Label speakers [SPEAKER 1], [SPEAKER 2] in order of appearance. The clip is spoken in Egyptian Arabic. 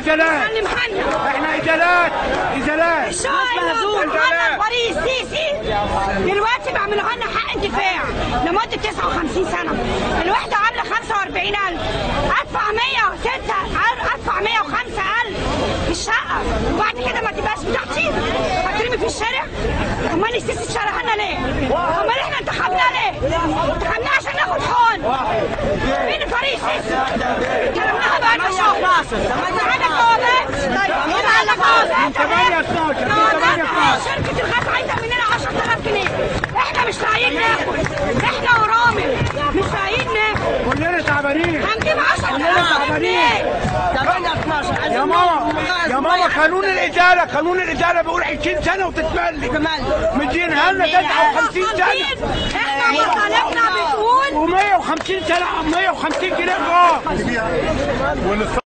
[SPEAKER 1] ازالات، احنا ازالات ازالات.
[SPEAKER 2] الشقق اللي قدمها لنا فريق السيسي دلوقتي بيعملوها لنا حق انتفاع لمدة 59 سنة، الوحدة عامله 45,000، ادفع 106، ادفع 105,000 في الشقة، وبعد كده ما تبقاش بتاعتي، هترمي في الشارع. امال السيسي اتشرح لنا ليه؟ امال احنا انتخبناه ليه؟ انتخبناه عشان ناخد حقن. فين فريق السيسي؟ كلمناها بقالنا شهر. معانا جوابات، معانا جوابات، جوابات. شركة الغاز عايزة مننا 10,000 جنيه، احنا مش لاقيين ناكل، احنا ورامل مش لاقيين ناكل،
[SPEAKER 1] كلنا تعبانين.
[SPEAKER 2] هنجيب 10,000 جنيه.
[SPEAKER 1] 8 12. يا ماما يا ماما، قانون الإزالة، قانون الإزالة بيقول 20 سنة وتتملك، مدينها لنا 59 سنة.
[SPEAKER 2] احنا مطالبنا بتقول
[SPEAKER 1] و150 سنة، 150 جنيه غاز.